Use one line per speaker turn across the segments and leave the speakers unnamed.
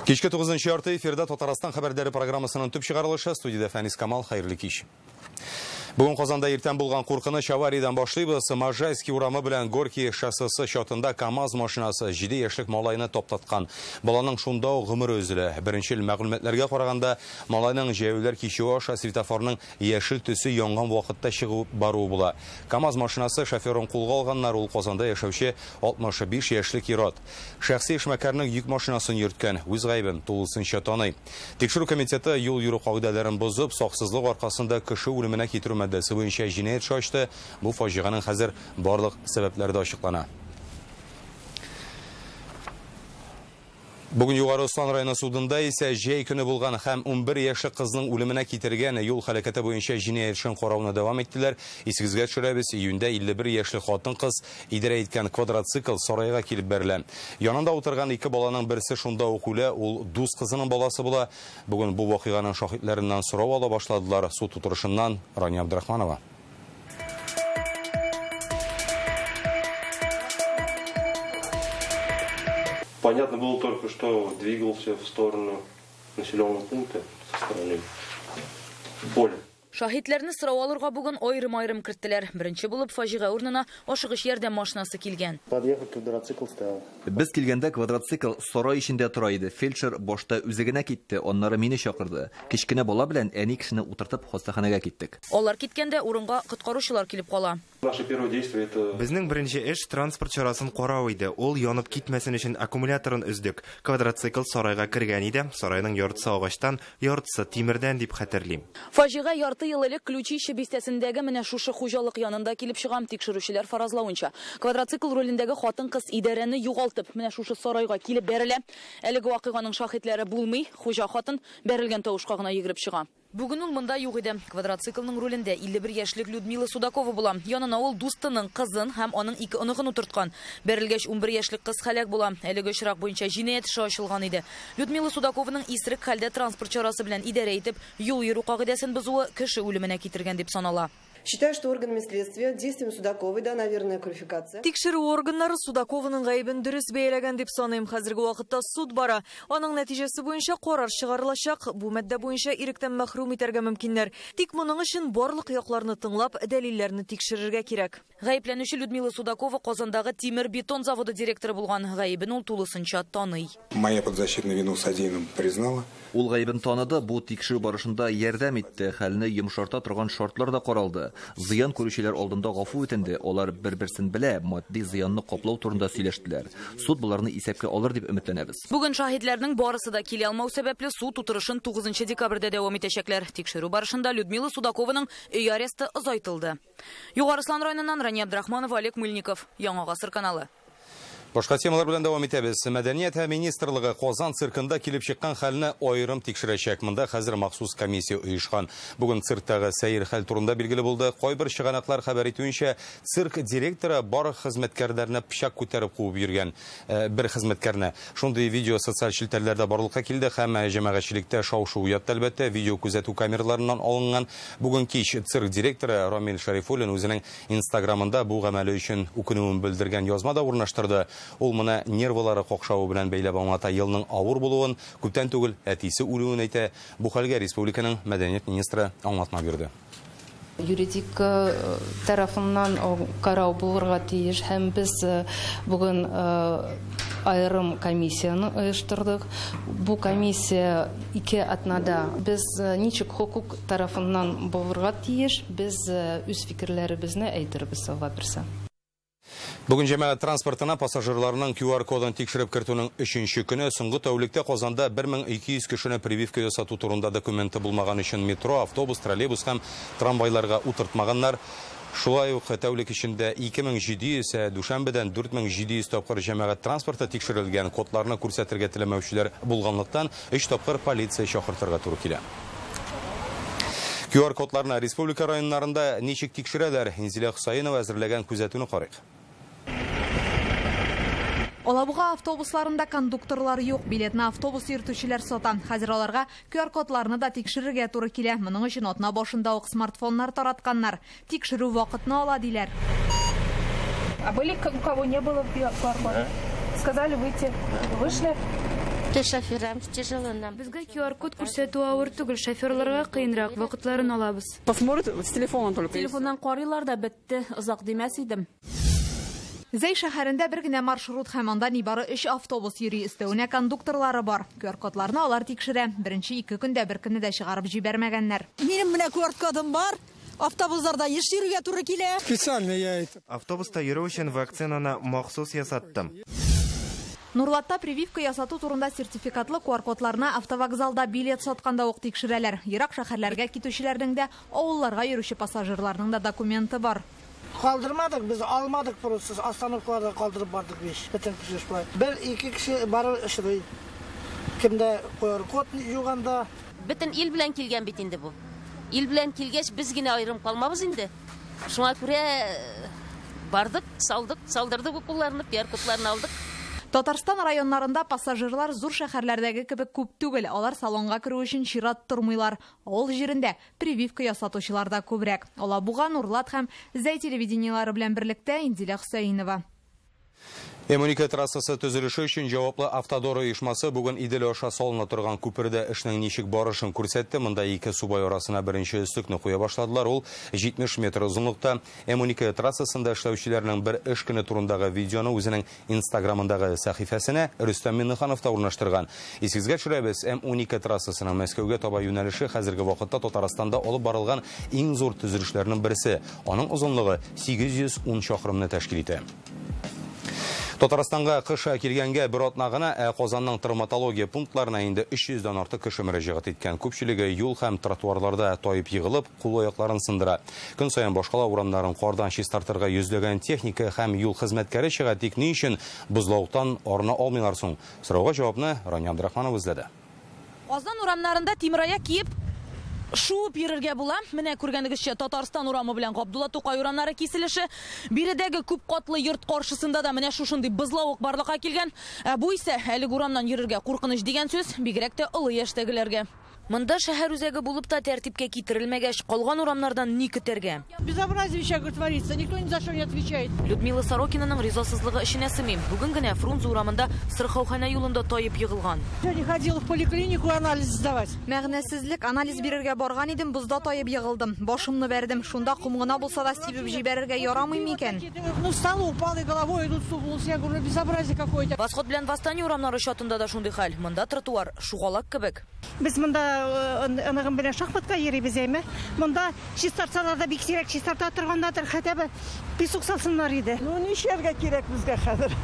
Кичке 9:30 эфирда Татарстан хәбәрләре программасының төп чыгарылышы. Студиядә Фәнис Камал, хәерле кич. Бүген Казанда иртән булган куркыныч авариядән башлыйбыз. Можайский урамы белән Горький шоссесы чатында КАМАЗ машинасы 7 яшьлек малайны топтаткан. Баланың шунда ук гомере өзелә. Беренчел мәгълүматларга караганда, малайның җәяүлеләр кичүе аша светофорның яшел төсе янган вакытта чыгып баруы була. КАМАЗ машинасы шоферын кулга алганнар, ул Казанда яшәүче 65 яшьлек ир-ат. Шәхси эшмәкәрнең йөк машинасын йөрткән, үз гаебен тулысынча таный. Тикшерү комитеты юл йөрү кагыйдәләрен бозып, саксызлык аркасында кеше үлеменә китерү маддәсе буенча җинаять эше ачты. Бу фаҗиганың хәзер барлык сәбәпләре дә ачыклана. Бүген Югары Ослан районы судында исә җәй көне булган һәм 11 яшьлек кызның үлеменә китергән юл һәлакәте буенча җинаять эшен карауны дәвам иттеләр. Исегезгә төшерәбез, июньдә 51 яшьлек хатын-кыз идарә иткән квадроцикл сарайга килеп бәрелә. Янында утырган ике баланың берсе шунда ук үлә, ул дус кызының баласы була. Бүген бу вакыйганың шаһитләреннән сорау ала башладылар. Суд утырышыннан Рания Абдрахманова.
Понятно было только, что двигался в сторону населенного пункта со стороны поля.
Шаһитләрне сорау алырга бүген аерым-аерым керттеләр. Беренче булып фаҗига урынына ашыгыч ярдәм машинасы килгән.
Подъехал, квадроцикл стоял.
Без килгәндә квадроцикл сарай эчендә тора иде. Фельдшер башта үзе генә китте, аннары мине чакырды. Кечкенә бала белән әни кешене утыртып хастаханәгә киттек.
Алар киткәндә урынга коткаручылар килеп кала.
Наше первое действие это...
Безнең беренче эш транспорт чарасын карау иде. Ул янып китмәсен өчен аккумуляторын өздек. Квадроцикл сарайга кергән иде. Сарайның яртысы агачтан, яртысы тимердән дип хәтерлим.
Фаҗига ярты ел элек Ключище бистәсендәге менә шушы хуҗалык янында килеп чыгам. Тикшерүчеләр фаразлавынча, квадроцикл ролендәге хатын-кыз идарәне югалтып, менә шушы сарайга килеп бәрелә. Әлеге вакыйганың шаһитләре булмый, хуҗа хатын бәрелгән тавышка гына йөгереп чыга. Бүген ул монда юк иде. Квадроциклның рулендә 51 яшьлек Людмила Судакова була. Янына ул дустының кызын һәм аның ике оныгын утырткан. Бәрелгәч 11 яшьлек кыз һәлак була. Әлеге очрак буенча җинаять эше ачылган иде. Людмила Судакованың исерек хәлдә транспорт чарасы белән идарә итеп, юл йөрү кагыйдәсен бозуы кеше үлеменә китергән дип санала.
Считаю, что органами следствия, действием Судаковой дана верная квалификация.
Тикшерү органнары Судакованың гаебен дөрес бәяләгән дип саныйм. Хәзерге вакытта суд бара. Аның нәтиҗәсе буенча карар чыгарылачак. Бу маддә буенча иректән мәхрүм итәргә мөмкиннәр. Тик моның өчен барлык якларны тыңлап, дәлилләрне тикшерергә кирәк.
Гаепләнүче Людмила Судакова Казандагы тимер-бетон заводы директоры булган. Гаебен ул тулысынча таный.
Моя подзащитная вину содеянным признала.
Ул гаебен таныды, бу тикшерү барышында ярдәм итте, хәлне йомшарта торган шартлар да каралды. Зыян күрүчеләр алдында гафу үтенде, алар бер-берсен белә, матди зыянны каплау турында сөйләштеләр. Суд буларны исәпкә алыр дип өметләнәбез.
Бүген шаһитләрнең барысы да килә алмау сәбәпле суд утырышын 9 декабрьдә дәвам итәчәкләр. Тикшерү барышында Людмила Судакованың өй аресты озайтылды. Югары Ослан районыннан Рания Абдрахманова, Олег Мыльников, Яңа Гасыр каналы.
Башка темалар белән дәвам итәбез. Мәдәният һәм министрлыгы Казан циркында килеп чыккан хәлне аерым тикшерәчәк. Монда хәзер махсус комиссия оешкан. Бүген цирктагы сәер хәл турында билгеле булды. Кайбер чыганаклар хәбәр итүенчә, цирк директоры бар хезмәткәрләрне пычак күтәреп куып йөргән бер хезмәткәрне. Шундый видео социаль челтәрләрдә барлыкка килде һәм җәмәгатьчелектә шау-шу уятты, әлбәттә. Видео күзәтү камераларыннан алынган. Бүген кич цирк директоры Рамил Шарифуллин үзенең Инстаграмында бу гамәле өчен үкенүен белдергән язма да урнаштырды. Ул моны нервылары какшавы белән бәйләп аңлата, елның авыр булуын, күптән түгел әтисе үлүен әйтә. Бу хәлгә республиканың мәдәният министры аңлатма бирде.
Юридик тарафыннан карау булырга тиеш, һәм без бүген аерым комиссияны оештырдык. Бу комиссия 2 атнада без ничек хокук тарафыннан булырга тиеш, без үз фикерләребезне әйтербез, Алла бирсә.
Бүген җәмәгать транспортына пассажирларның QR кодын тикшереп кертүнең 3-нче көне. Соңгы тәүлектә Казанда 1200 кешене прививка ясату турында документы булмаган өчен метро, автобус, троллейбус һәм трамвайларга утыртмаганнар. Шулай ук тәүлек эчендә 2700, дүшәмбедән 4700 тапкыр җәмәгать транспорты тикшерелгән. Кодларны күрсәтергә теләмәүчеләр булганлыктан 3 тапкыр полиция чакыртырга туры килә. QR кодларны республика районнарында ничек тикшерәләр? Инзилә Хусаинова әзерләгән күзәтүне карыйк.
Алабуга автобусларында кондукторлар юк, билетны автобус йөртүчеләр сата. Хәзер аларга QR кодларны да тикшерергә туры килә. Моның өчен атна башында ук смартфоннар таратканнар. Тикшерү вакытны ала диләр.
А были, у кого не было QR-кода? Сказали выйти. Вышли.
Это шоферам тяжело нам.
Безгә QR-код күрсәтү авыр түгел, шоферларга кыенрак, вакытларын алабыз.
Посмотрят с телефона только.
Телефоннан карыйлар да бетте, озак димәс идем.
Зәй шәһәрендә бер генә маршрут һәм анда нибары 3 автобус йөри, өстәвенә кондукторлары бар. QR-кодларны алар тикшерә. Беренче 2 көндә бер көнне дә чыгарып җибәрмәгәннәр.
Минем менә QR-кодым бар. Автобусларда еш йөрергә туры килә.
Специально я это.
Автобуста йөрү өчен вакцинаны махсус ясаттым.
Нурлатта прививка ясату турында сертификатлы QR-кодларны автовокзалда билет сатканда ук тикшерәләр. Ерак шәһәрләргә китүчеләрнең дә, авылларга йөрүче пассажирларның да документы бар.
Калдырмадык, без алмадык просто, остановкаларда калдырып бардык биш. Бөтен кеше шулай. Бер-ике кеше барып эшли. Кемдә QR-код юганда.
Бөтен ил белән килгән бит инде бу. Ил белән килгәч без генә аерым калмабыз инде. Шуңа күрә бардык, салдык, салдырдык уколларны, QR-кодларны алдык.
Татарстан районнарында пассажирлар зур шәһәрләрдәге кебек күп түгел. Алар салонга керү өчен чират тормыйлар. Авыл җирендә прививка ясатучылар да күбрәк. Алабуга, Нурлат һәм Зәй телевидениелары белән берлектә Индилә Хөсәенова.
М12 трассасы төзелеше өчен җаваплы Автодор оешмасы бүген Идел аша салына торган күпердә эшнең ничек барышын күрсәтте. Монда ике субай арасына беренче өслекне куя башладылар. Ул 70 метр озынлыкта. М12 трассасында эшләүчеләрнең бер эш көне турындагы видеоны үзенең Инстаграмындагы сәхифәсенә Рөстәм Миннеханов та урнаштырган. Исегезгә төшерәбез, М12 трассасының Мәскәүгә таба юнәлеше хәзерге вакытта Татарстанда алып барылган иң зур төзелешләрнең берсе. Аның озынлыгы 810 чакрымны тәшкил итә. Татарстанга кыш килгәнгә бер атна гына, ә Казанның травматология пунктларына инде 300дән артык кеше мөрәҗәгать иткән. Күпчелеге юл һәм тротуарларда таеп егылып, кул-аякларын сындыра. Көн саен башкала урамнарын кардан чистартырга йөзләгән техника һәм юл хезмәткәре чыга, тик ни өчен бозлавыктан арына алмыйлар соң? Сорауга җавапны Рания Абдрахманова эзләде.
Казан урамнарында тимераяк киеп шуып йөрергә була. Менә күргәнегезчә, Татарстан урамы белән Габдулла Тукай урамнары киселеше. Биредәге күп катлы йорт каршысында да менә шушындый бозлавык барлыкка килгән. Ә бу исә әлеге урамнан йөрергә куркыныч дигән сүз, бигрәк тә олы яшьтәгеләргә. Монда шәһәр үзәге булып та тәртипкә китерелмәгәч, калган урамнардан ни көтәргә?
Безобразие еще творится, никто ни за что не отвечает.
Людмила Сорокинаның ризасызлыгы эченә сыймый. Бүген генә Фрунзе урамында сырхаухана юлында таеп егылган.
Я не ходила в поликлинику анализ сдавать.
Мәгънәсезлек, анализ бирергә барган идем, бозда таеп егылдым. Башымны бәрдем. Шунда ком гына булса да сибеп җибәрергә ярамый микән?
Ну, встала, упала и головой идут сунулся. Я говорю, безобразие какое-то.
Восход белән Восстание урамнары чатында да шундый хәл. Монда тротуар шугалак кебек.
Без монда аныгым белән шахматка йөрибез, әйме? Монда чистартсалар да бик сирәк чистарта торгандадыр, хотя бы песок салсыннар иде.
Ну, нишләргә кирәк безгә хәзер?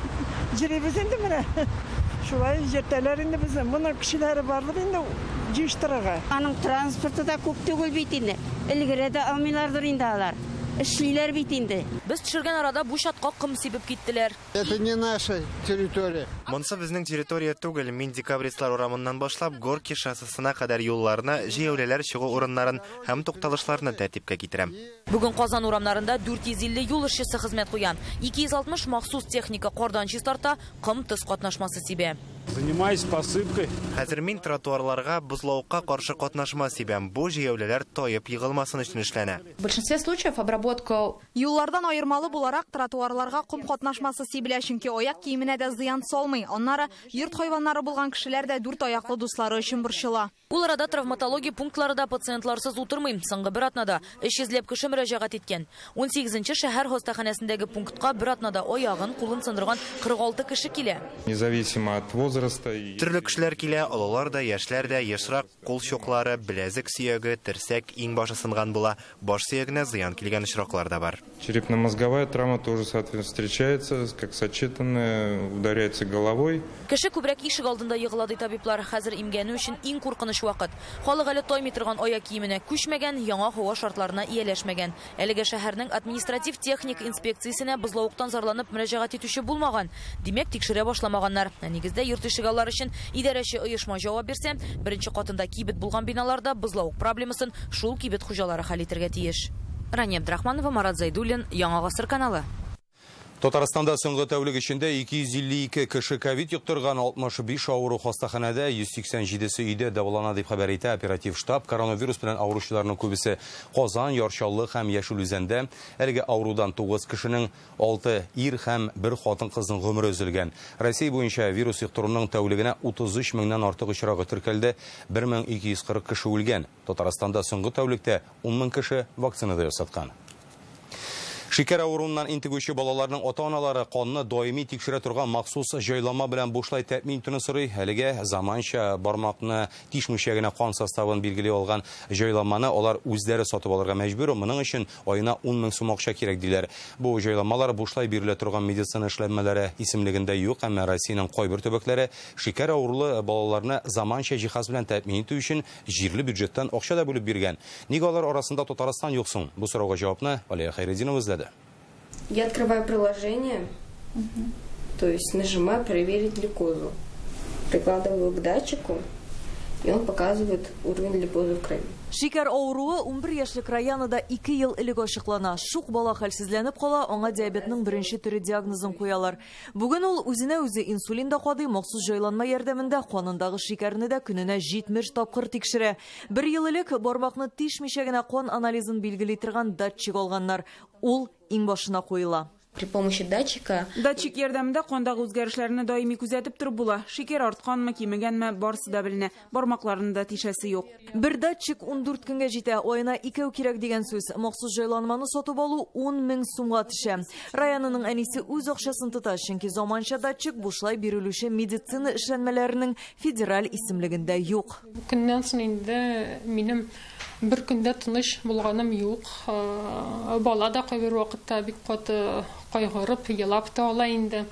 Йөрибез инде менә. Шулай җиртәләр инде безне. Моның кешеләре барлык инде җыештырырга.
Аның транспорты да күп түгел бит инде. Элгере дә алмыйлардыр инде алар. Эшлиләр бит инде.
Без төшергән арада бу чатка ком сибеп киттеләр.
Это не наша территория.
Монсы безнең территория түгел. Мин Декабристлар урамыннан башлап Горки шоссесына кадәр юлларны, җәяүлеләр чыгу урыннарын һәм тукталышларны тәртипкә китерәм.
Бүген Казан урамнарында 450 юл эшчесе хезмәт куя. 260 махсус техника кардан чистарта, ком тоз катнашмасы сибә.
Занимаюсь посыпкой.
Хәзер мин тротуарларга бозлавыкка каршы катнашма сибәм. Бу җәяүлеләр таеп егылмасын өчен эшләнә.
В большинстве случаев обработка
юллардан аермалы буларак тротуарларга ком катнашмасы сибелә, чөнки аяк киеменә дә зыян салмый. Аннары йорт хайваннары булган кешеләр дә дүрт аяклы дуслары өчен борчыла.
Ул арада травматология пунктлары да пациентларсыз утырмый. Соңгы бер атнада 300 ләп кеше мөрәҗәгать иткән. 18нче шәһәр хастаханәсендәге пунктка бер атнада аягын, кулын сындырган 46 кеше килә.
Независимо от возраста.
Төрле кешеләр килә, олылар да, яшьләр дә, ешрак кул чуклары, беләзек сөяге, терсәк, иңбашы сынган була. Баш сөягенә зыян килгән очраклар да бар.
Черепно-мозговая травма тоже, соответственно, встречается, как сочетанная, ударяется головой.
Кеше күбрәк ишек алдында егыла, ди табиблар. Хәзер имгәнү өчен иң куркыныч вакыт. Халык әле таймый торган аяк киеменә күчмәгән, яңа һава шартларына ияләшмәгән. Әлегә шәһәрнең административ техник инспекциясенә бозлавыктан зарланып мөрәҗәгать итүче булмаган. Димәк, тикшерә башламаганнар. Нигездә йорт ишегаллары өчен идарәче оешма җавап бирсә, беренче катында кибет булган биналарда бозлавык проблемасын шул кибет хуҗалары хәл итәргә тиеш. Рания Абдрахманова, Марат Зайдуллин, Яңа Гасыр каналы.
Татарстанда соңгы тәүлек эчендә 252 кеше ковид йоктырган, 65 авыру хастаханәдә, 187-се өйдә дәвалана дип хәбәр итә оператив штаб. Коронавирус белән авыручыларның күбесе Казан, Яр Чаллы һәм Яшел Үзәндә. Әлеге авырудан 9 кешенең 6 ир һәм 1 хатын-кызның гомере өзелгән. Россия буенча вирус йоктыруның тәүлегенә 33 меңнән артык очрагы теркәлде, 1240 кеше үлгән. Татарстанда соңгы тәүлектә 10 мең кеше вакцинада ясаткан. Шикәр авыруыннан интегүче балаларның ата-аналары канны даими тикшерә торган махсус җайланма белән бушлай тәэмин итүне сорый. Әлегә заманча бармакны тишмичә генә кан составын билгели алган җайланманы алар үзләре сатып алырга мәҗбүр. Моның өчен аена 10 мең сум акча кирәк диләр. Бу җайланмалар бушлай бирелә торган медицина эшләнмәләре исемлегендә юк, әмма Россиянең кайбер төбәкләре шикәр авырулы балаларны заманча җиһаз белән тәэмин итү өчен җирле бюджеттан акча да бүлеп биргән. Нигә алар арасында Татарстан юк соң? Бу сорауга җавапны Алия Хайретдинова эзләде.
Я открываю приложение, то есть нажимаю «Проверить глюкозу». Прикладываю к датчику, и он показывает уровень глюкозы в крови.
Шикәр авыруы 11 яшьлек Раянада 2 ел элек ачыклана. Шук бала хәлсезләнеп кала, аңа диабетның беренче төре диагнозын куялар. Бүген ул үзенә үзе инсулин да кадый, махсус җайланма ярдәмендә канындагы шикәрне дә көненә 70 тапкыр тикшерә. Бер ел элек бармакны тишмичә генә кан анализын билгели торган датчик алганнар. Ул иңбашына куела.
При помощи датчика.
Датчик ярдәмендә кандагы үзгәрешләрне даими күзәтеп торып була. Шикәр артканмы, кимегәнме, барысы да беленә. Бармакларны да тишәсе юк.
Бер датчик 14 көнгә җитә, аена икәү кирәк дигән сүз. Махсус җайланманы сатып алу 10 мең сумга төшә. Раянаның әнисе үз акчасын тота, чөнки заманча датчик бушлай бирелүче медицина эшләнмәләренең федераль исемлегендә юк.
Көннән соң инде минем бер көндә тыныч булганым юк. Бала да кайбер вакытта бик каты кайгырып, елап та ала инде.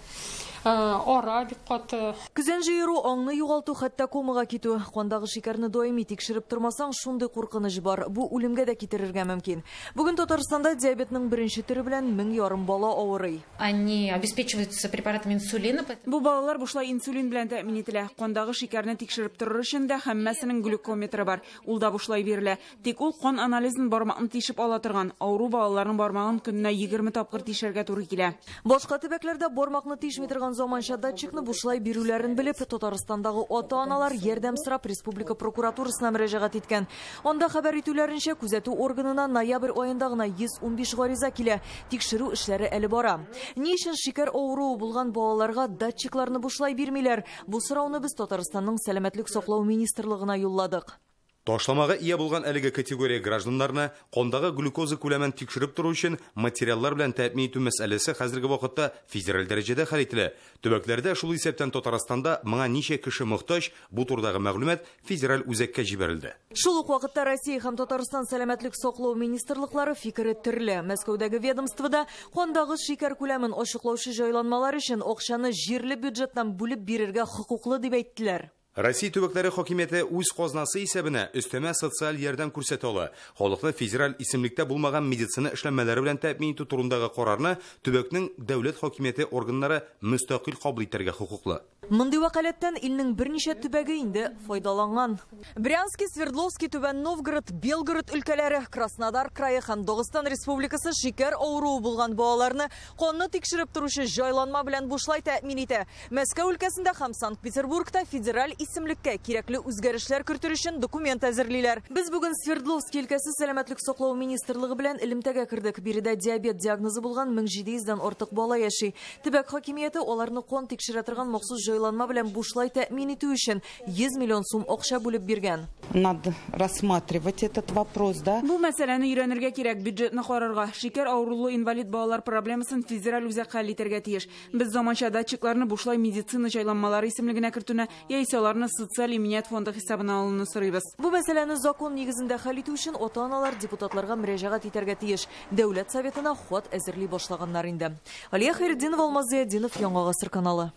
Ара бик каты.
Көзән җыеру, аңны югалту, хәтта комага китү. Кандагы шикәрне даими тикшереп тормасаң, шундый куркыныч бар. Бу үлемгә дә китерергә мөмкин. Бүген Татарстанда диабетның беренче төре белән 1500 бала авырый.
Они обеспечиваются препаратами инсулина.
Бу балалар бушлай инсулин белән тәэмин ителә. Кандагы шикәрне тикшереп торыр өчен дә һәммәсенең глюкометры бар. Ул да бушлай бирелә. Тик ул кан анализын бармакны тишеп ала торган. Авыру балаларның бармагын көненә 20 тапкыр тишәргә туры килә.
Башка төбәкләрдә бармакны тишми торган заманча датчикны бушлай бирүләрен белеп, Татарстандагы ата-аналар ярдәм сорап республика прокуратурасына мөрәҗәгать иткән. Анда хәбәр итүләренчә, күзәтү органына ноябрь аенда гына 115 гариза килә. Тикшерү эшләре әле бара. Ни өчен шикәр авыруы булган балаларга датчикларны бушлай бирмиләр? Бу сорауны без Татарстанның сәламәтлек саклау министрлыгына юлладык.
Ташламага ия булган әлеге категория гражданнарны кандагы глюкоза күләмен тикшереп тору өчен материаллар белән тәэмин итү мәсьәләсе хәзерге вакытта федераль дәрәҗәдә хәл ителә. Төбәкләрдә, шул исәптән Татарстанда, моңа ничә кеше мохтаҗ, бу турыдагы мәгълүмат федераль үзәккә җибәрелде.
Шул ук вакытта Россия һәм Татарстан сәламәтлек саклау министрлыклары фикере төрле. Мәскәүдәге ведомствода кандагы шикәр күләмен ачыклаучы җайланмалар өчен акчаны җирле бюджеттан бүлеп бирергә хокуклы дип әйттеләр.
Россия төбәкләре хакимияте үз казнасы исәбенә өстәмә социаль ярдәм күрсәтә ала. Халыкны федераль исемлектә булмаган медицина эшләнмәләре белән тәэмин итү турындагы карарны төбәкнең дәүләт хакимияте органнары мөстәкыйль кабул итәргә хокуклы.
Мондый вәкаләттән илнең берничә төбәге инде файдаланган. Брянский, Свердловский, Түбән Новгород, Белгород өлкәләре, Краснодар крае һәм Дагыстан республикасы шикәр авыруы булган балаларны канны тикшереп торучы җайланма белән бушлай тәэмин итә. Мәскәү өлкәсендә һәм Санкт-Петербургта федераль исемлеккә кирәкле үзгәрешләр кертер өчен документ әзерлиләр. Без бүген Свердловский өлкәсе сәламәтлек саклау министрлыгы белән элемтәгә кердек. Биредә диабет диагнозы булган 1700дән артык бала яши. Төбәк хакимияте аларны кан тикшерә торган махсус җайланма белән бушлай тәэмин итү өчен 100 миллион сум акча бүлеп биргән.
Надо рассматривать этот вопрос, да?
Бу мәсьәләне өйрәнергә кирәк, бюджетны карарга. Шикәр авырулы инвалид балалар проблемасын федераль үзәк хәл итәргә тиеш. Без заманча датчикларны бушлай медицина җайланмалары исемлегенә кертүне яисә аларны социаль иминият фонды хисабына алуны сорыйбыз.
Бу мәсьәләне закон нигезендә хәл итү өчен ата-аналар депутатларга мөрәҗәгать итәргә тиеш. Дәүләт советына хат әзерли башлаганнар инде. Алия Хайретдинова, Алмаз Зыятдинов, Яңа Гасыр каналы.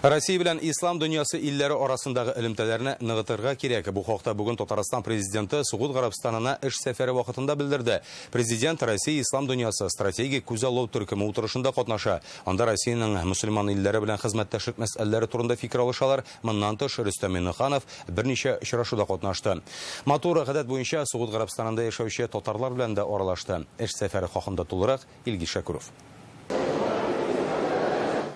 Россия белән ислам дөньясы илләре арасындагы элемтәләрне ныгытырга кирәк. Бу хакта бүген Татарстан президенты Согуд Гарәбстанына эш сәфәре вакытында белдерде. Президент Россия ислам дөньясы стратегик күзаллау төркеме утырышында катнаша. Анда Россиянең мөселман илләре белән хезмәттәшлек мәсьәләләре турында фикер алышалар. Моннан тыш Рөстәм Миңнеханов берничә очрашуда катнашты. Матур гадәт буенча Согуд Гарәбстанында яшәүче татарлар белән дә аралашты. Эш сәфәре хакында тулырак Илгиз Шәкүров.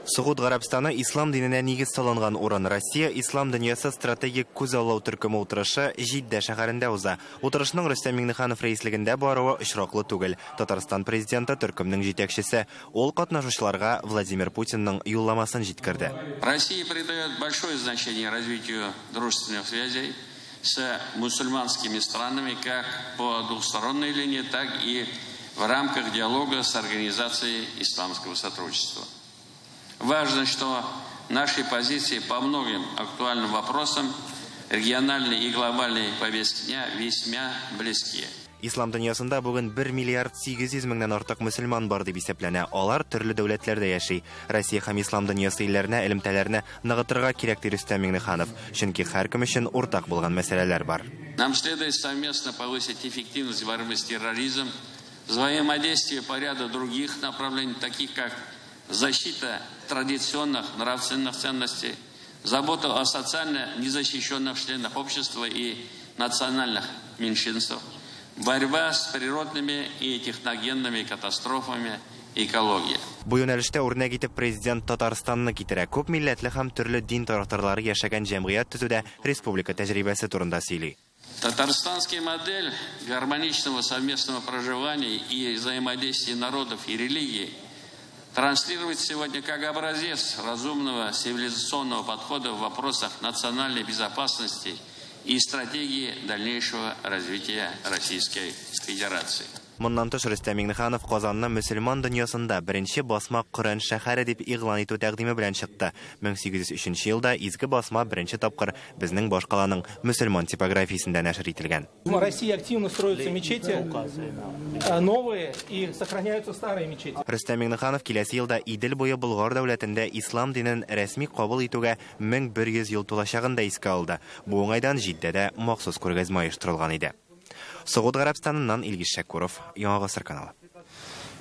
Согуд Гарәбстаны ислам диненә нигез салынган урын. Россия ислам дөньясы стратегик күзаллау төркеме утырышы Җиддә шәһәрендә уза. Утырышның Рөстәм Миңнеханов рәислегендә баруы очраклы түгел. Татарстан президенты төркемнең җитәкчесе. Ул катнашучыларга Владимир Путинның юлламасын җиткерде.
Россия придает большое значение развитию дружественных связей с мусульманскими странами как по двухсторонней линии, так и в рамках диалога с Организацией исламского сотрудничества. Важно, что наши позиции по многим актуальным вопросам региональной и глобальной повестки дня весьма близки.
Ислам дөньясында бүген 1 миллиард 800 меңнән артык мөселман бар дип исәпләнә. Алар төрле дәүләтләрдә яши. Россия һәм ислам дөньясы илләренә элемтәләрне ныгытырга кирәк, ди Рөстәм Миңнеханов. Чөнки һәркем өчен уртак булган мәсьәләләр бар.
Нам следует совместно повысить эффективность борьбы с терроризмом, взаимодействие по ряду других направлений, таких как защита традиционных нравственных ценностей, забота о социально незащищенных членах общества и национальных меньшинствах, борьба с природными и техногенными катастрофами, экология.
Бу юнәлештә үрнәк итеп президент Татарстанны китерә. Күп милләтле һәм төрле дин тарафдарлары яшәгән җәмгыять төзүдә республика тәҗрибәсе турында сөйли.
Татарстанский модель гармоничного совместного проживания и взаимодействия народов и религий транслирует сегодня как образец разумного цивилизационного подхода в вопросах национальной безопасности и стратегии дальнейшего развития Российской Федерации.
Моннан тыш Рөстәм Миңнеханов Казанны мөселман дөньясында беренче басма Коръән шәһәре дип игълан итү тәкъдиме белән чыкты. 1803 елда изге басма беренче тапкыр безнең башкаланың мөселман типографиясендә нәшер ителгән.
В России активно строятся мечети, новые и сохраняются старые мечети.
Рөстәм Миңнеханов киләсе елда Идел буе Болгар дәүләтендә ислам динен рәсми кабул итүгә 1100 ел тулачагын да искә алды. Бу уңайдан Җиддәдә махсус күргәзмә оештырылган иде. Согуд Гарәбстаныннан Илгиз Шәкүров, Яңа Гасыр каналы.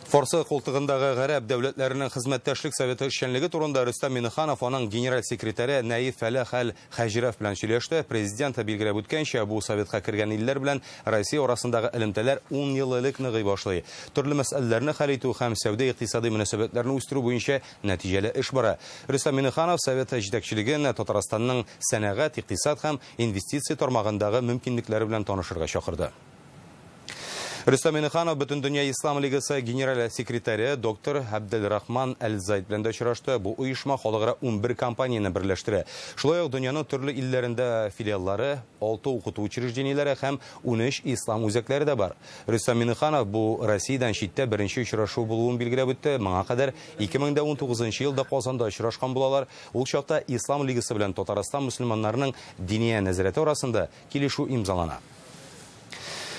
Фарсы култыгындагы гарәп дәүләтләренең хезмәттәшлек советы эшчәнлеге турында Рөстәм Миңнеханов аның генераль секретаре Наиф Фәлах әл-Хаҗиров белән сөйләште. Президент билгеләп үткәнчә, бу советка кергән илләр белән Россия арасындагы элемтәләр 10 ел элек ныгый башлый. Төрле мәсьәләләрне хәл итү һәм сәүдә-икътисади мөнәсәбәтләрне үстерү буенча нәтиҗәле эш бара. Рөстәм Миңнеханов совет җитәкчелеген Татарстанның сәнәгать, икътисад һәм инвестиция тармагындагы мөмкинлекләре белән танышырга чакырды. Рөстәм Миңнеханов Бөтендөнья Ислам Лигасы генераль секретаре доктор Абделрахман Әл-Зайд белән дә очрашты. Бу оешма халыкара 11 компанияне берләштерә. Шулай ук дөньяның төрле илләрендә филиаллары, 6 укыту учреждениеләре һәм 13 ислам үзәкләре дә бар. Рөстәм Миңнеханов бу Россиядән читтә беренче очрашу булуын билгеләп үтте. Моңа кадәр 2019 елда Казанда очрашкан булалар. Ул чакта Ислам Лигасы белән Татарстан мөселманнарының диния нәзарәте арасында килешү имзалана.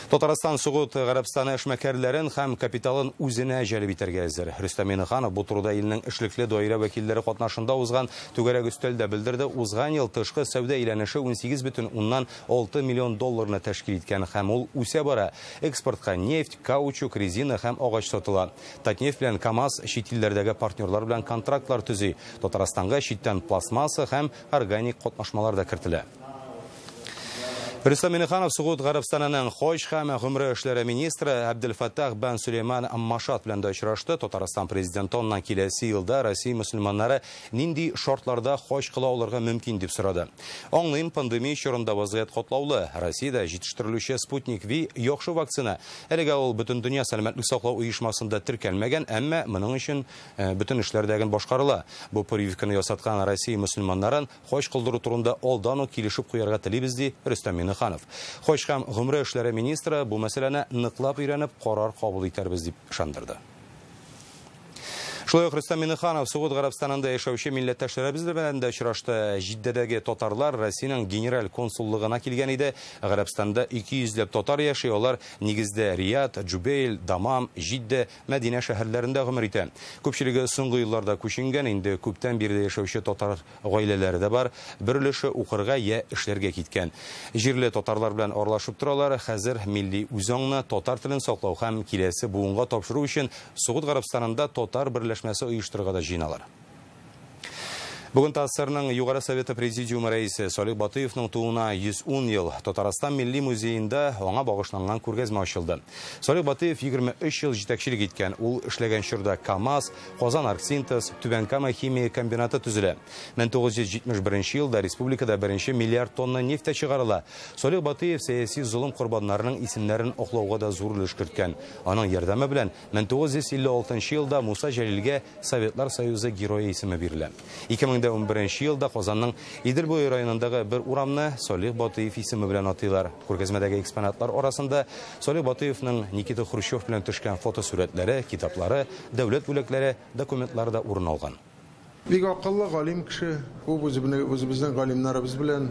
Татарстан Согуд Гарәбстаны эшмәкәрләрен һәм капиталын үзенә җәлеп итәргә әзер. Рөстәм Миңнеханов бу турыда илнең эшлекле даирә вәкилләре катнашында узган түгәрәк өстәлдә белдерде. Узган ел тышкы сәүдә әйләнеше 18,6 миллион долларны тәшкил иткән һәм ул үсә бара. Экспортка нефть, каучук, резина һәм агач сатыла. Татнефть белән КАМАЗ чит илләрдәге партнерлар белән контрактлар төзи. Татарстанга читтән пластмасса һәм органик катнашмалар да кертелә. Рөстәм Миңнеханов Согуд Гарәбстанының хаҗ һәм гомрә эшләре министры Абделфаттах бен Сулейман Машат белән дә очрашты. Татарстан президенты аннан киләсе елда Россия мөселманнары нинди шартларда хаҗ кыла алырга мөмкин дип сорады. Аңлыйм, пандемия чорында вазгыять катлаулы. Россиядә җитештерелүче Спутник V яхшы вакцина. Әлегә ул Бөтендөнья сәламәтлек саклау оешмасында теркәлмәгән, әмма моның өчен бөтен эшләр дә башкарыла. Бу прививканы ясаткан Россия мөселманнарын хаҗ кылдыру турында алдан ук килешеп куярга телибез, ди Рөстәм Миңнеханов. Хаҗ һәм гомрә эшләре министры бу мәсьәләне ныклап өйрәнеп карар кабул итәрбез дип ышандырды. Шулай ук Рөстәм Миңнеханов Согуд Гарәбстанында яшәүче милләттәшләребез белән дә очрашты. Җиддәдәге татарлар Россиянең генераль консуллыгына килгән иде. Гарәбстанда 200 ләп татар яши. Алар нигездә Рияд, Джубейл, Дамам, Җиддә, Мәдинә шәһәрләрендә гомер итә. Күпчелеге соңгы елларда күченгән, инде күптән биредә яшәүче татар гаиләләре дә бар. Бер өлеше укырга я эшләргә киткән. Җирле татарлар белән аралашып торалар. Хәзер милли үзаңны, татар телен саклау һәм киләсе буынга тапшыру өчен Согуд Гарәбстанында татар берләшмәсе оештырырга да җыеналар. Бүген ТАССРның Югары Советы Президиумы рәисе Салих Батыевның тууына 110 ел. Татарстан Милли музеенда аңа багышланган күргәзмә ачылды. Салих Батыев 23 ел җитәкчелек иткән. Ул эшләгән чорда КАМАЗ, Казан Оргсинтез, Түбән Кама химия комбинаты төзелә. 1971 елда республикада беренче миллиард тонна нефть чыгарыла. Салих Батыев сәяси золым корбаннарының исемнәрен аклауга да зур өлеш керткән. Аның ярдәме белән 1956 елда Муса Җәлилгә Советлар Союзы герое исеме бирелә. 2011 елда Казанның Идел буе районындагы бер урамны Салих Батыев исеме белән атыйлар. Күргәзмәдәге экспонатлар арасында Салих Батыевның Никита Хрущев белән төшкән фотосурәтләре, китаплары, дәүләт бүләкләре, документлары да урын алган.
Бик акыллы галим кеше, күп үзебезнең галимнәребез белән,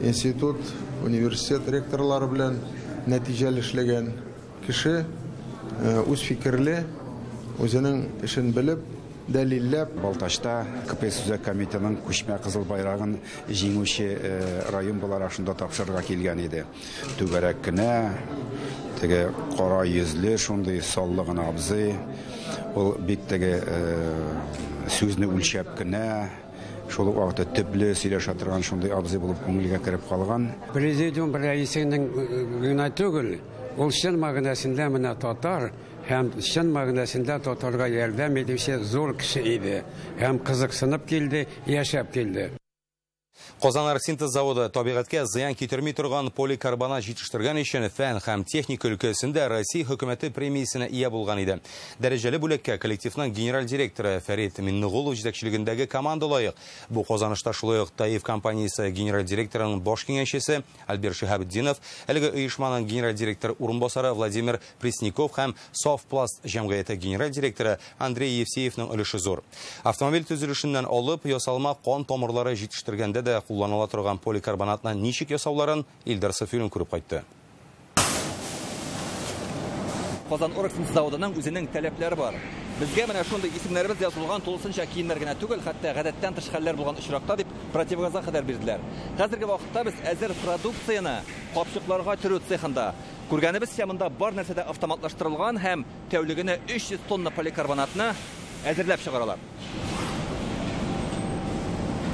институт, университет ректорлары белән нәтиҗәле эшләгән кеше, үз фикерле, үзенең эшен белеп, дәлилләп.
Балтачта КПСС Үзәк комитетының күчмә кызыл байрагын җиңүче район буларак шунда тапшырырга килгән иде. Түгәрәк кенә, теге кара йөзле, шундый саллы гына абзый. Ул бик теге сүзне үлчәп кенә, шул ук вакытта төпле сөйләшә торган шундый абзый булып күңелгә кереп калган.
Президиум рәисенең генә түгел, ул чын мәгънәсендә менә татар һәм чын мәгънәсендә татарга ярдәм итүче зур кеше иде. Һәм кызыксынып килде, яшәп килде.
Казан Оргсинтез заводы табигатькә зыян китерми торган поликарбонат җитештергән өчен фән һәм техника өлкәсендә Россия хөкүмәте премиясенә ия булган иде. Дәрәҗәле бүләккә коллективның генераль директоры Фәрит Миннегулов җитәкчелегендәге команда лаек. Бу казанышта шулай ук Таиф компаниясе генераль директорының баш киңәшчесе Альберт Шиһабетдинов, әлеге оешманың генераль директоры урынбасары Владимир Пресняков һәм Софтпласт җәмгыяте генераль директоры Андрей Евсеевның өлеше зур. Автомобиль төзелешеннән алып ясалма кан тамырлары җитештергәндә дә кулланыла торган поликарбонатны ничек ясауларын Илдар Сафиуллин күреп кайтты.
Казан Оргсинтез заводының үзенең таләпләре бар. Безгә менә шундый исемнәребез язылган тулысынча киемнәр генә түгел, хәтта гадәттән тыш хәлләр булган очракта дип противогазга хәбәр бирделәр. Хәзерге вакытта без әзер продукцияне капчыкларга төрү цехында. Күргәнебезчә, монда бар нәрсә дә автоматлаштырылган һәм тәүлегенә 300 тонна поликарбонатны әзерләп чыгаралар.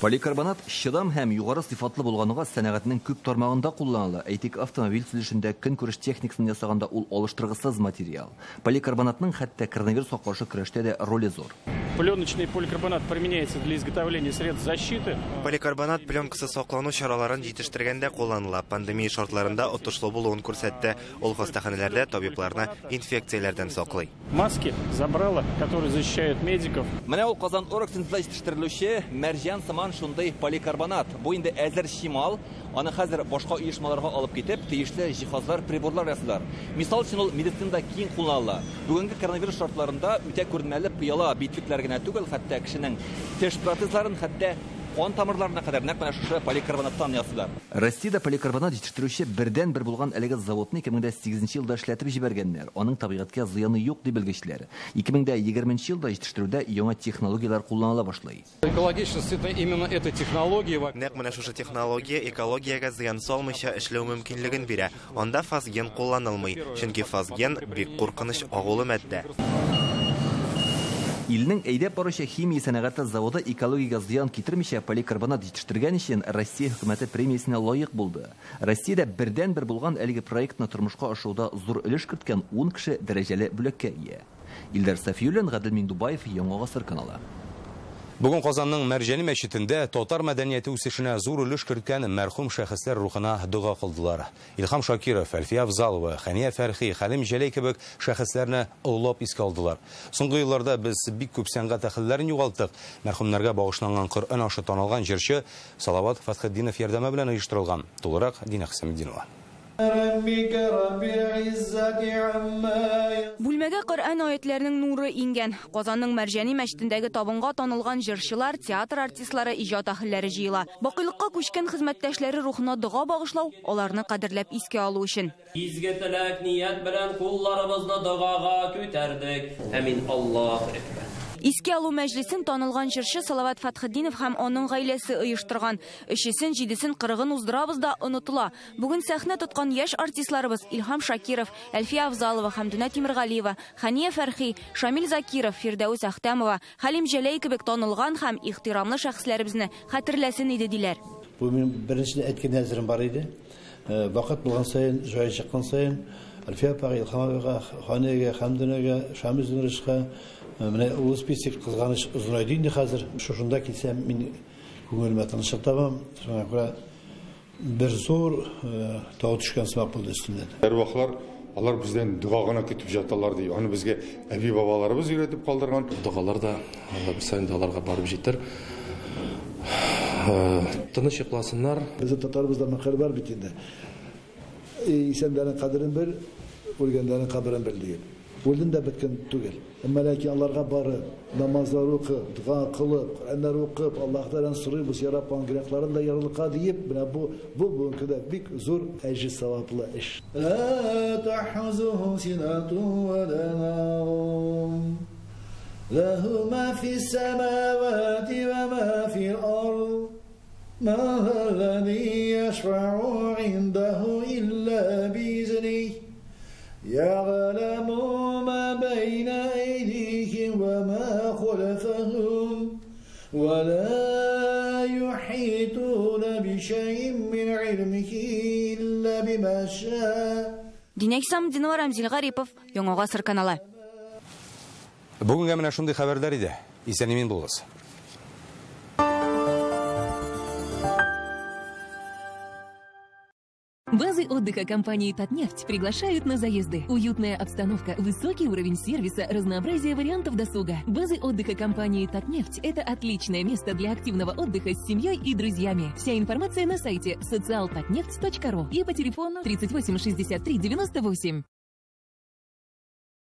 Поликарбонат чыдам һәм югары сыйфатлы булганга сәнәгатьнең күп тармагында кулланыла. Әйтик, автомобиль төзелешендә, көнкүреш техникасын ясаганда ул алыштыргысыз материал. Поликарбонатның хәтта коронавируска каршы көрәштә дә роле зур.
Пленочный поликарбонат применяется для изготовления средств защиты.
Поликарбонат пленкасы саклану чараларын җитештергәндә кулланыла. Пандемия шартларында отышлы булуын күрсәтте. Ул хастаханәләрдә табибларны инфекцияләрдән саклый.
Маски, забрала, которые защищают медиков.
Менә ул Казан Оргсинтезда җитештерелүче мәрҗән сыман шундый поликарбонат. Бу инде әзер чимал, аны хәзер башка оешмаларга алып китеп, тиешле җиһазлар, приборлар ясыйлар. Мисал өчен, ул медицинада киң кулланыла. Бүгенге коронавирус шартларында үтә күренмәле пыяла битлекләр генә түгел, хәтта кешенең теш протезларын, хәтта кан тамырларына кадәр нәкъ менә шушы поликарбонаттан ясыйлар.
Россиядә поликарбонат җитештерүче бердән-бер булган әлеге заводны 2008 елда эшләтеп җибәргәннәр. Аның табигатькә зыяны юк ди белгечләр. 2020 елда җитештерүдә яңа технологияләр кулланыла башлый.
Экологичность это именно эта технология.
Нәкъ менә шушы технология экологиягә зыян салмыйча эшләү мөмкинлеген бирә. Анда фосген кулланылмый, чөнки фосген бик куркыныч агулы матдә.
Илнең әйдәп баручы химия сәнәгате заводы экологиягә зыян китермичә поликарбонат җитештергән өчен Россия хөкүмәте премиясенә лаек булды. Россиядә бердән-бер булган әлеге проектны тормышка ашыруда зур өлеш керткән 10 кеше дәрәҗәле бүләккә ия. Илдар Сафиуллин, Гадел Миндубаев, Яңа Гасыр каналы.
Бүген Казанның Мәрҗани мәчетендә татар мәдәнияте үсешенә зур өлеш керткән мәрхүм шәхесләр рухына дога кылдылар. Илһам Шакиров, Әлфия Авзалова, Хәния Фәрхи, Хәлим Җәләй кебек шәхесләрне олылап искә алдылар. Соңгы елларда без бик күп сәнгать әһелләрен югалттык. Мәрхүмнәргә багышланган Коръән ашы танылган җырчы Салават Фәтхетдинов ярдәме белән оештырылган. Тулырак Дина Хисаметдинова.
Бүлмәгә Коръән аятләренең нуры иңгән. Казанның Мәрҗани мәчетендәге табынга танылган җырчылар, театр артистлары, иҗат әһелләре җыела. Бакыйлыкка күчкән хезмәттәшләре рухына дога багышлау, аларны кадерләп искә алу өчен.
Изге теләк, ният белән кулларыбызны догага күтәрдек. Амин. Аллаһу әкбәр.
Искә алу мәҗлесен танылган җырчы Салават Фәтхетдинов һәм аның гаиләсе оештырган. Өчесен, җидесен, кырыгын уздырабыз да онытыла. Бүген сәхнә тоткан яшь артистларыбыз Илһам Шакиров, Әлфия Авзалова, Хәмдүнә Тимергалиева, Хәния Фәрхи, Шамил Закиров, Фирдәүс Әхтәмова, Хәлим Җәләй кебек танылган һәм ихтирамлы шәхесләребезне хәтерләсен иде диләр.
Бу минем беренче әйткән нәзерем бар иде. Вакыт булган саен, җае чыккан саен Әлфия апага, Илһам абыйга, Хәниягә, Хәмдүнәгә, Шамил Зиннуровичка менә ул список кызганыч озынайды инде хәзер. Шушында килсәм, мин күңелемә тынычлык табам. Шуңа күрә бер зур тау төшкән сымак булды өстемнән.
Әрвахлар алар бездән дога гына көтеп яталар ди. Аны безгә әби бабаларыбыз өйрәтеп калдырган.
Догалар да Алла бирсә инде аларга барып җитер. Тыныч йокласыннар.
Безнең татарыбызда мәкаль бар бит инде. Исәннәрнең кадерен бел, үлгәннәрнең каберен бел дигән. Үлдем дә беткән түгел. Әмма ләкин аларга барып, намазлар укып, дога кылып, Коръәннәр укып, Аллаһ Тәгаләдән сорыйбыз, я Рабб, гөнаһларын да ярлыка диеп, менә бу бүгенге көндә бик зур әҗер саваплы эш.
لا تحزه سنة ولا نوم له ما في السماوات وما في الأرض ما ذا الذي يشفع عنده إلا بإذنه يعلم ما بين أيديهم وما خلفهم ولا يحيطون بشيء من علمه إلا بما شاء.
Динә Хисамутдинова, Рамзил Гарипов, Яңа Гасыр каналы.
Бүгенгә менә шундый хәбәрләр иде. Исән-имин булыгыз.
Базы отдыха компании «Татнефть» приглашают на заезды. Уютная обстановка, высокий уровень сервиса, разнообразие вариантов досуга. Базы отдыха компании «Татнефть» – это отличное место для активного отдыха с семьей и друзьями. Вся информация на сайте социалtatnефть.ру и по телефону 38 63 98.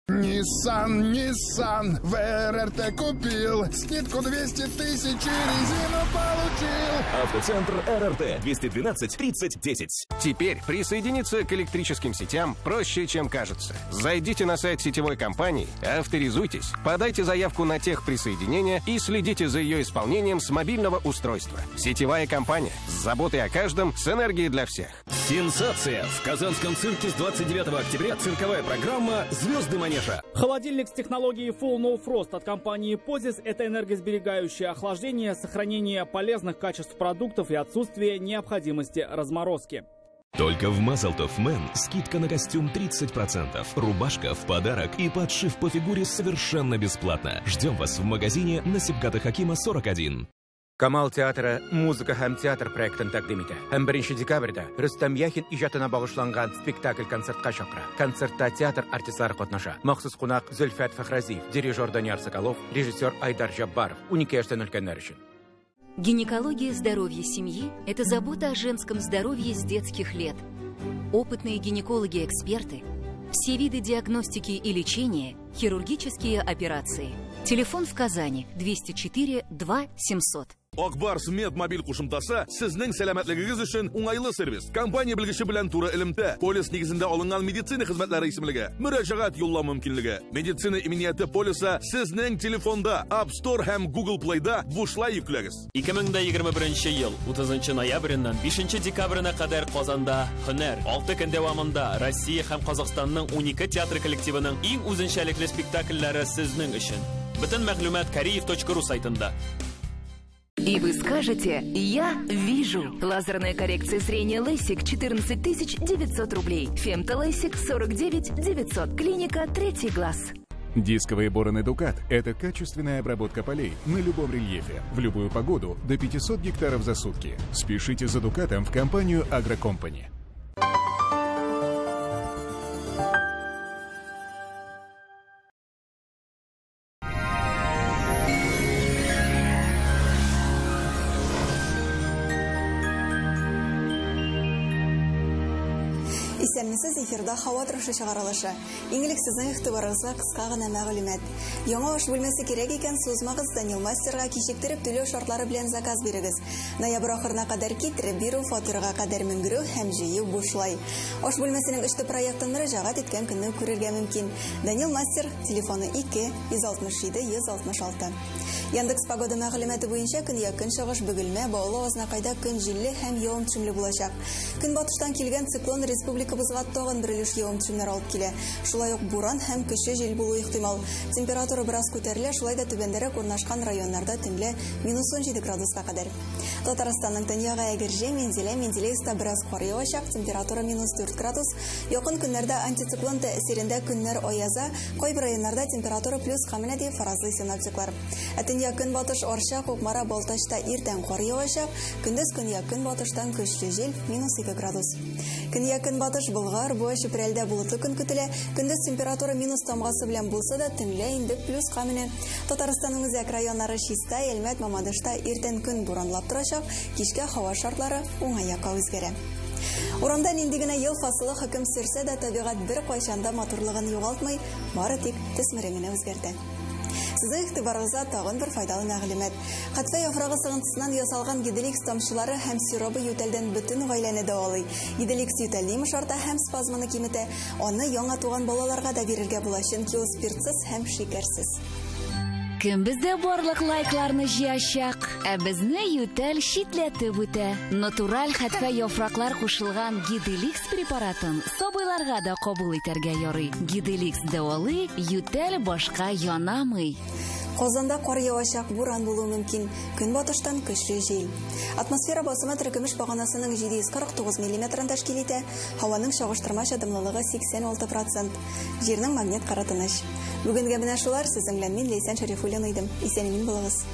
Nissan, Nissan, в РРТ купил, скидку 200 тысяч и резину получил.
Автоцентр РРТ 212 30 10.
Теперь присоединиться к электрическим сетям проще, чем кажется. Зайдите на сайт сетевой компании, авторизуйтесь, подайте заявку на техприсоединение и следите за ее исполнением с мобильного устройства. Сетевая компания с заботой о каждом, с энергией для всех.
Сенсация! В Казанском цирке с 29 октября цирковая программа «Звезды манежа».
Холодильник с технологией Full No Frost от компании Pozis – это энергосберегающее охлаждение, сохранение полезных качеств продуктов и отсутствие необходимости разморозки.
Только в Мазелтов Мэн скидка на костюм 30%, рубашка в подарок и подшив по фигуре совершенно бесплатно. Ждем вас в магазине на Сибгата Хакима 41.
Камал театры музыка һәм театр проектын тәкъдим итә. Һәм 1 декабрьдә Рөстәм Яхин иҗатына багышланган спектакль-концертка чакыра. Концертта театр артистлары катнаша. Махсус кунак Зөлфәт Фәхразиев, дирижер Данияр Соколов, режиссер Айдар Җаббаров. 12 яшьтән өлкәннәр өчен.
Гинекология здоровья семьи – это забота о женском здоровье с детских лет. Опытные гинекологи-эксперты, все виды диагностики и лечения, хирургические операции. Телефон в Казани 204 2 700.
Акбарс Мед мобиль кушымтасы сезнең сәламәтлегегез өчен уңайлы сервис. Компания белгече белән туры элемтә, полис нигезендә алынган медицина хезмәтләре исемлеге, мөрәҗәгать юллау мөмкинлеге. Медицина иминияте полисы сезнең телефонда, App Store һәм Google Play'да бушлай йөкләгез.
2021 ел 30 ноябреннән 5 декабренә кадәр Казанда Һөнәр 6 көн дәвамында Россия һәм Казахстанның 12 театр коллективының иң үзенчәлекле спектакльләре сезнең өчен. Бөтен мәгълүмат кариев.ру сайтында.
И вы скажете: я вижу. Лазерная коррекция зрения Лейсик 14 900 рублей. Фемто Лейсик 49 900. Клиника «Третий глаз».
Дисковые бороны «Дукат» – это качественная обработка полей на любом рельефе, в любую погоду, до 500 гектаров за сутки. Спешите за «Дукатом» в компанию «Агрокомпани».
Исәнмесез, эфирда һава торышы чыгарылышы. Иң элек сезнең игътибарыгызга кыска гына мәгълүмат. Яңа аш бүлмәсе кирәк икән, сузмагыз, Данил Мастерга кичектереп түләү шартлары белән заказ бирегез. Ноябрь ахырына кадәр китереп бирү, фатирга кадәр менгерү һәм җыю бушлай. Аш бүлмәсенең өчте проектын мөрәҗәгать иткән көнне күрергә мөмкин. Данил Мастер, телефоны 2 167 166. Яндекс погода мәгълүматы буенча көньяк көнчыгыш Бөгелмә, Баулы, Азнакайда көн җилле һәм явым-төшемле булачак. Көнбатыштан килгән циклон республикабызга тагын бер өлеш явым-төшемнәр алып килә. Шулай ук буран һәм көчле җил булу ихтимал. Температура бераз күтәрелә, шулай да түбәндәрәк урнашкан районнарда төнлә -17 градуска кадәр. Татарстанның төньягы Әгерҗе, Мензелә, Менделеевскта бераз кар явачак, температура -4 градус. Якын көннәрдә антициклон тәэсирендә көннәр аяза, кайбер районнарда температура плюска менә дип фаразлый синоптиклар. Ә төньяк көнбатыш Арча, Кукмара, Балтачта иртән кар явачак, көндез көньяк көнбатыштан көчле җил -2 градус. Көньяк көнбатыш Болгар, Буа, Чүпрәлдә болытлы көн көтелә. Көндез температура минус тамгасы белән булса да, төнлә инде плюска менә. Татарстанның үзәк районнары Чистай, Әлмәт, Мамадышта иртән көн буранлап торачак, кичкә һава шартлары уңай якка үзгәрә. Урамда нинди генә ел фасылы хөкем сөрсә дә, табигать бер кайчан да матурлыгын югалтмый, бары тик төсмерен генә үзгәртә. Сезнең игътибарыгызга тагын бер файдалы мәгълүмат. Хәтфә яфрагы сыгынтысыннан ясалган Гиделикс тамчылары һәм сиробы ютәлдән бөтен гаиләне дәвалый. Гиделикс ютәлне йомшарта һәм спазманы киметә. Аны яңа туган балаларга да бирергә була, чөнки ул спиртсыз һәм шикәрсез.
Кем бездә барлык лайкларны җыячак, ә безне ютәл читләтеп үтә. Натураль хәтфә яфраклар кушылган Гиделикс препаратын сабыйларга да кабул итәргә ярый. Гиделикс дәвалый, ютәл башка янамый.
Казанда кар явачак, буран булуы мөмкин. Көнбатыштан көчле җил. Атмосфера басымы теркемеш баганасының 749 миллиметрын тәшкил итә. Һаваның чагыштырмача дымлылыгы 86%. Җирнең магнит кыры тыныч. Бүгенгә менә шулар. Сезнең белән мин, Ләйсән Шәрифуллина идем. Исән-имин булыгыз.